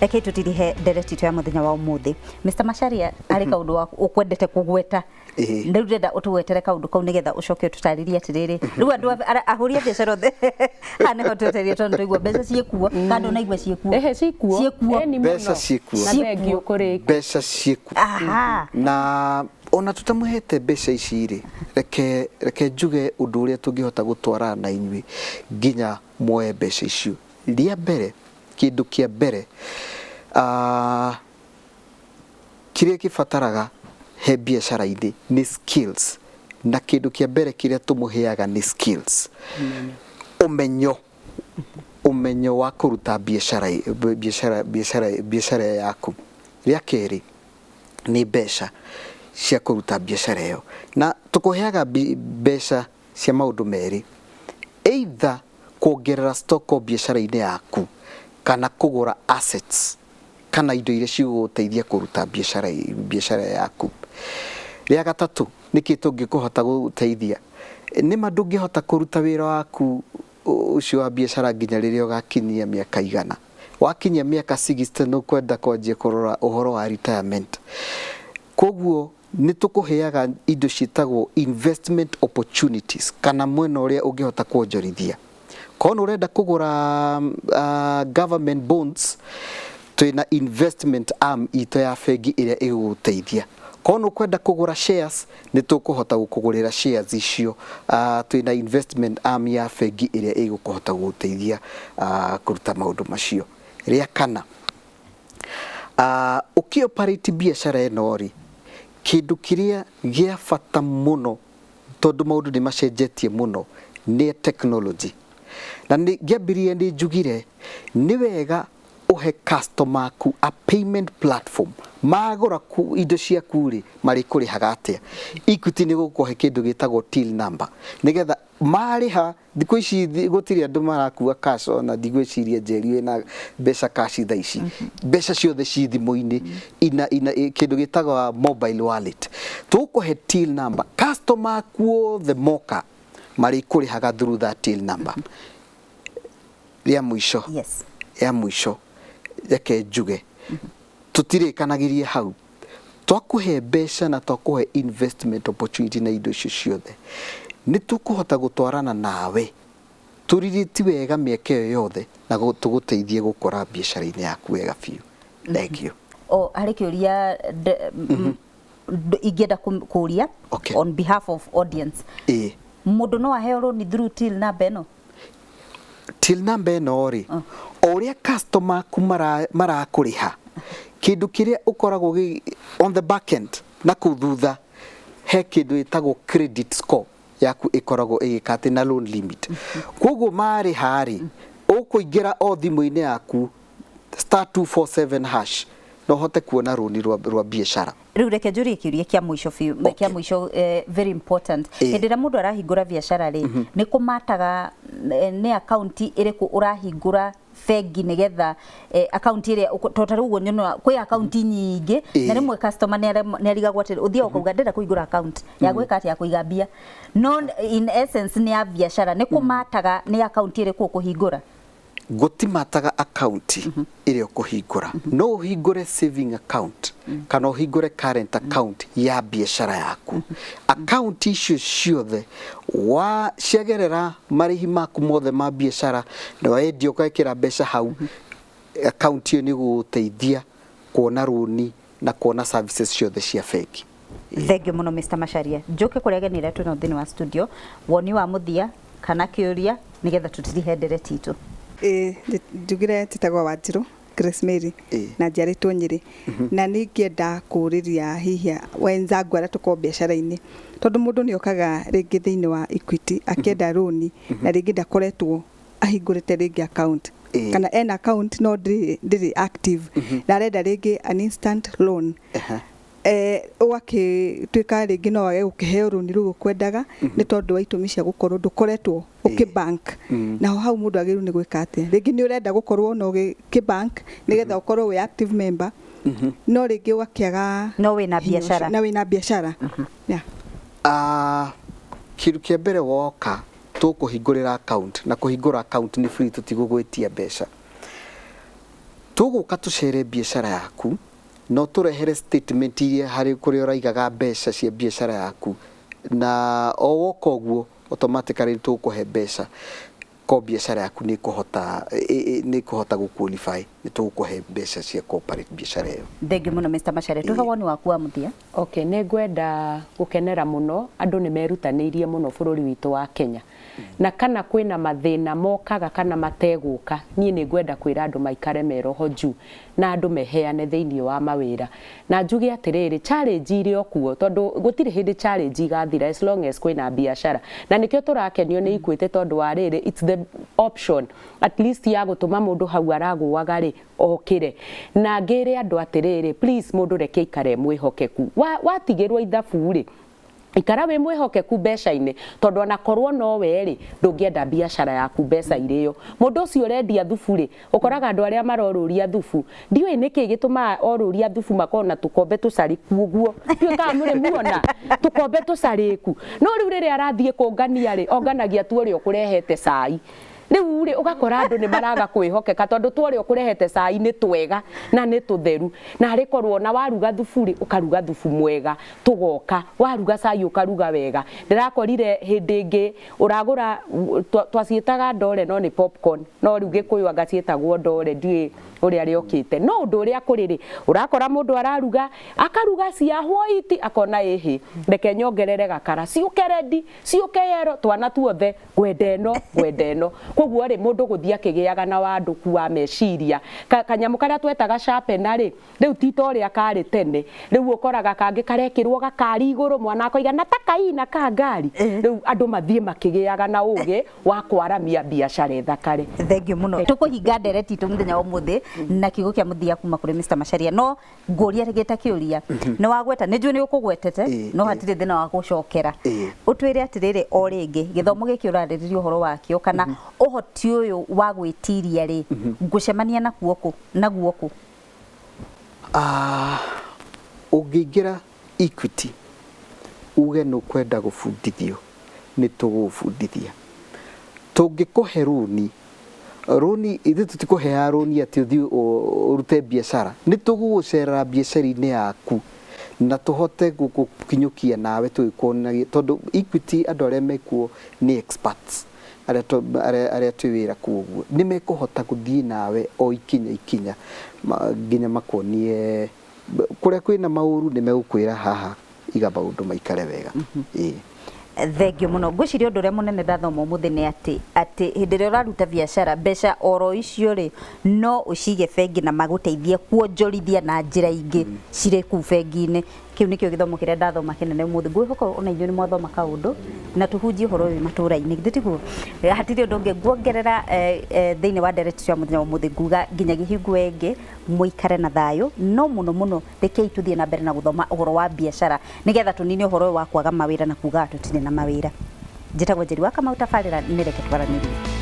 Reke tutirihe ndereti itũ ya mũthenya wa ũmũthĩ. Mr Macharia, harĩ kaũndũ ũkwendete kũgweta? Ĩĩ. Rĩu ndĩrenda ũtũgwetere kaũndũ kau nĩgetha ũcoke ũtũtarĩrie atĩrĩrĩ, rĩu andũ ahũri a biacara othe haha nĩho twetereire, tondũ twaigua mbeca ciĩkuo, kana ndũnaigua ciĩkuo? Ehe, cikuo. Ciĩkuo. Ĩni Mbeca mũno. ciĩkuo. Na thengio kũrĩ. Mbeca ciĩkuo. Na ona tũtamũhete mbeca ici rĩ, reke njuge ũndũ ũrĩa tũngĩhota gũtwarana na inyuĩ nginya muoe mbeca icio. Rĩa mbere, kĩndũ kĩa mbere, kĩrĩa kĩbataraga he biacara-inĩ nĩ skills, na kĩndũ kĩa mbere kĩrĩa tũmũheaga nĩ skills, ũmenyo, ũmenyo wa kũruta biacara yaku. Rĩa kerĩ nĩ mbeca cia kũruta biacara ĩyo, na tũkũheaga mbeca cia maũndũ merĩ, either kuongerera stock o biacara-inĩ yaku kana kũgũra assets kana indo iria cigũgũteithia kũruta biacara yaku. Rĩa gatatũ, nĩkĩ tũngĩkũhota gũgũteithia? Nĩma ndũngĩhota kũruta wĩra waku ũcio wa biacara nginya rĩrĩa ũgakinyia mĩaka 100. Wakinyia mĩaka 60 nĩ ũkwenda kwanjia kũrora ũhoro wa retirement. Koguo nĩ tũkũheaga indo ciĩtagwo investment opportunities, kana mwena ũrĩa ũngĩhota kuonjorithia. Korwo nĩ ũrenda kũgũra government bonds, twĩna investment arm itũ ya bengi ĩrĩa ĩgũgũteithia. Korwo nĩ ũkwenda kũgũra shares, nĩ tũkũhota gũkũgũrĩra shares icio. Twĩna investment arm ya bengi ĩrĩa ĩgũkũhota gũgũteithia kũruta maũndũ macio. Rĩa kana, ũkĩ-operate biacara ĩno rĩ, kĩndũ kĩrĩa gĩa bata mũno, tondũ maũndũ nĩ macenjetie mũno, nĩ technology. Na nĩ ngĩambĩrĩria nĩ njugire nĩ wega ũhe customer aku a payment platform. Magũra indo ciaku rĩ, marĩkũrĩhaga atĩa? Equity nĩ gũkũhe kĩndũ gĩtagwo till number, nĩgetha marĩha. Thikũ ici gũtirĩ andũ marakua cash, ona ndigwĩciria Njeri wĩna mbeca cash thaa ici. Mbeca ciothe ci thimũ-inĩ, ina kĩndũ gĩtagwo mobile wallet. Tũgũkũhe till number, customer aku othe moka marĩkũrĩhaga through that till number. Rĩa mũico, ya mũico, reke njuge tũtirĩkanagĩrie hau. Twakũhe mbeca na twakũhe investment opportunity na indo icio ciothe, nĩ tũkũhota gũtwarana nawe tũrirĩti wega mĩaka ĩyo yothe na tũgũteithie gũkũra biacara-inĩ yaku wega biũ. Thank you. O harĩ kĩũria ingĩenda kũria on behalf of audience. Mũndũ no aheo loan through till number ĩno? Till number ĩno rĩ, o ũrĩa customer aku marakũrĩha, kĩndũ kĩrĩa ũkoragwo on the back end na kũu thutha, he kĩndũ gĩtagwo credit score yaku ĩkoragwo ĩgĩka atĩ na loan limit. Koguo marĩha rĩ, ũkũingĩra o thimũ-inĩ yaku *247# na ũhote kuona rũni rwa biacara. Rĩu reke njũrie kĩũria kĩa mũico biũ, kĩa mũico, very important. Hĩndĩ ĩrĩa mũndũ arahingũra biacara rĩ, nĩ kũmataga nĩ akaunti ĩrĩkũ ũrahingũra bengi, nĩgetha akaunti ĩrĩa tondũ ta rĩu ũguo nyonaga kwĩ akaunti nyingĩ, na rĩmwe customer nĩ arigagwo atĩrĩ, ũthiaga ũkauga ndĩrenda kũhingũra account ya gwĩka atĩa, ya kũiga mbia, no in essence nĩ ya biacara. Nĩ kũmataga nĩ akaunti ĩrĩkũ ũkũhingũra? Gũtimataga akaunti ĩrĩa ũkũhingũra. No ũhingũre saving account kana ũhingũre current account ya biacara yaku. Akaunti icio ciothe wa ciagerera marĩhi maku mothe ma biacara na wendia ũgekĩra mbeca hau, akaunti ĩyo nĩ ĩgũgũteithia kuona rũni na kuona services ciothe cia bengi. Thank you mũno, Mr Macharia. Njoke kũrĩa ageni arĩa twĩnao thĩinĩ wa studio, woni wa mũthia kana kĩũria, nĩgetha tũtirihe ndereti itũ. Ĩĩ, njugire njĩtagwo Wanjirũ Grace Mary na njiarĩtwo Nyĩrĩ, na nĩ ingĩenda kũũrĩria hihi wenzangu arĩa tũkoragwo biacara-inĩ, tondũ mũndũ nĩ okaga rĩngĩ thĩinĩ wa Equity akĩenda rũni na rĩngĩ ndakoretwo ahingũrĩte rĩngĩ account kana ena account no ndĩrĩ active na arenda rĩngĩ an instant loan, ũgakĩtuĩka rĩngĩ no wage gũkĩheo rũni rũu ũkwendaga nĩ tondũ wa itũmi cia gũkorwo ndũkoretwo ũkĩbank. Naho hau mũndũ agĩrĩirwo nĩ gwĩka atĩa? Rĩngĩ nĩ ũrenda gũkorwo na ũgĩkĩbank nĩgetha ũkorwo wĩ active member, no rĩngĩ ũgakĩaga No wĩna hinya ũcio. Biacara. Na wĩna biacara, yeah. Kĩndũ kĩa mbere, woka tũkũhingũrĩra account, na kũhingũra account nĩ free, tũtigũgwĩtia mbeca. Tũgũka tũcere biacara yaku no tũrehere statement iria harĩ kũrĩa ũraigaga mbeca cia biacara yaku, na o woka ũguo automatically tũgũkũhe mbeca ko biacara yaku nĩ ĩkũhota nĩ ĩkũhota gũ qualify, nĩ tũgũkũhe mbeca cia corporate biacara ĩyo. Thengiũ mũno Mr. Macharia, tuhe woni waku wa mũthia. Okay, nĩ ngwenda gũkenera mũno andũ nĩ merutanĩirie mũno bũrũri witũ wa Kenya. Na kana kwĩna mathĩna mokaga kana mategũka, niĩ nĩ ngwenda kwĩra andũ maikare meroho juu na andũ meheane thĩinĩ wa mawĩra. Na njuge atĩrĩrĩ, challenge irĩ o kuo tondũ gũtirĩ hĩndĩ challenge igathira as long as kwĩna biacara. Na nĩkĩo tũrakenio nĩ Equity tondũ wa rĩrĩ, it's the option at least ya gũtũma mũndũ hau aragũaga rĩ okĩre. Na ngĩre andũ atĩrĩrĩ, please mũndũ reke aikare mwĩhokeku. Watigĩrwo ithabu rĩ, ikara wĩ mwĩhokeku mbeca-inĩ tondũ onakorwo no we rĩ, ndũngĩenda biacara yaku mbeca irĩo. Mũndũ ũcio ũrendia thubu rĩ, ũkoraga andũ arĩa marorũria thubu, ndiũĩ nĩkĩ gĩtũmaga orũria thubu makorwo na tũkombe tũcarĩku ũguo, ndiũĩ kana mũrĩ muona tũkombe tũcarĩku. No rĩu rĩrĩa arathiĩ kũngania rĩ, onganagia tu ũrĩa ũkũrehete cai. Rĩu rĩ, ũgakora andũ nĩ maraga kwĩhokeka tondũ tu ũrĩa ũkũrehete cai nĩ twega na nĩ tũtheru, na arĩ korwo na waruga thubu rĩ, ũkaruga thubu mwega, tũgoka, waruga cai ũkaruga wega. Ndĩrakorire hĩndĩ ĩngĩ ũragũra twaciĩtaga ndore no nĩ popcorn, no rĩu Gĩkũyũ anga ciĩtagwo ndore, ndiũĩ ũrĩa rĩokĩte. No ũndũ ũrĩa kũrĩ rĩ, ũrakora mũndũ araruga, akaruga cia white, akona ĩhĩ, reke nyongerere gakara, ciũke rendi, ciũke yero, twana tuothe ngwenda ĩno, ngwenda ĩno. Koguo rĩ, mũndũ gũthiĩ akĩgĩaga na wandũku wa meciria. Kanyamũ karĩa twetaga sharpener rĩ, rĩu ti ta ũrĩa karĩ tene. Rĩu ũkoraga kangĩ karekĩrwo gakari igũrũ, mwana akoiga na ta kaina ka ngari. Rĩu andũ mathiĩ makĩgĩaga na ũgĩ wa kwaramia biacara ĩthakare. Thengiũ mũno. Tũkũhinga ndereti itũ mũthenya wa ũmũthĩ na kiugo kĩa mũthia kuma kũrĩ Mr. Macharia, no ngũria gĩta kĩũria nĩ wagweta, nĩ njũĩ nĩ ũkũgwetete, no hatirĩ thĩna wa gũcokera. Ũtwĩre atĩrĩrĩ o rĩngĩ, gĩthomo gĩkĩ ũrarĩrĩria ũhoro wakĩo kana ũhoti ũyũ wa gwĩtiria rĩ, ngũcemania nakuo kũ, naguo kũ? Ũngĩingĩra Equity uge nĩ ũkwenda gũbundithio, nĩ tũgũgũbundithia. Tũngĩkũhe rũni, rũni ithuĩ tũtikũheaga rũni atĩ ũthiĩ ũrute biacara, nĩ tũgũgũcerera biacara-inĩ yaku na tũhote gũgũkinyũkia nawe tũgĩkuonagia, tondũ Equity andũ arĩa mekuo nĩ experts, arĩa twĩ wĩra kuo ũguo, nĩ mekũhota gũthiĩ nawe o ikinya ikinya nginya makuonie kũrĩa kwĩna maũru, nĩ megũkwĩra haha iga maũndũ maikare wega. Thengiũ mũno. Ngwĩciria ũndũ ũrĩa mũnene ndathoma ũmũthĩ nĩ atĩ hĩndĩ ĩrĩa ũraruta biacara, mbeca oro icio rĩ, no ũcige bengi na magũteithie kuonjorithia na njĩra ingĩ cirĩ kũu bengi-inĩ. Kĩu nĩkĩo gĩthomo kĩrĩa ndathoma kĩnene ũmũthĩ. Ngwĩhoka ona inyuĩ nĩ mwathoma kaũndũ na tũhunjie ũhoro ũyũ matũũra-inĩ, githĩ tiguo? Hatirĩ ũndũ ũngĩ nguongerera thĩinĩ wa ndereti cia mũthenya wa ũmũthĩ, nguga nginyagia hingo ĩngĩ mũikare na thayũ, no mũno mũno rekei tũthiĩ na mbere na gũthoma ũhoro wa biacara nĩgetha tũnine ũhoro ũyũ wa kwaga mawĩra na kuga tũtirĩ na mawĩra. Njĩtagwo Njeri wa Kamau, tabarĩra nĩ reke twaranĩrie.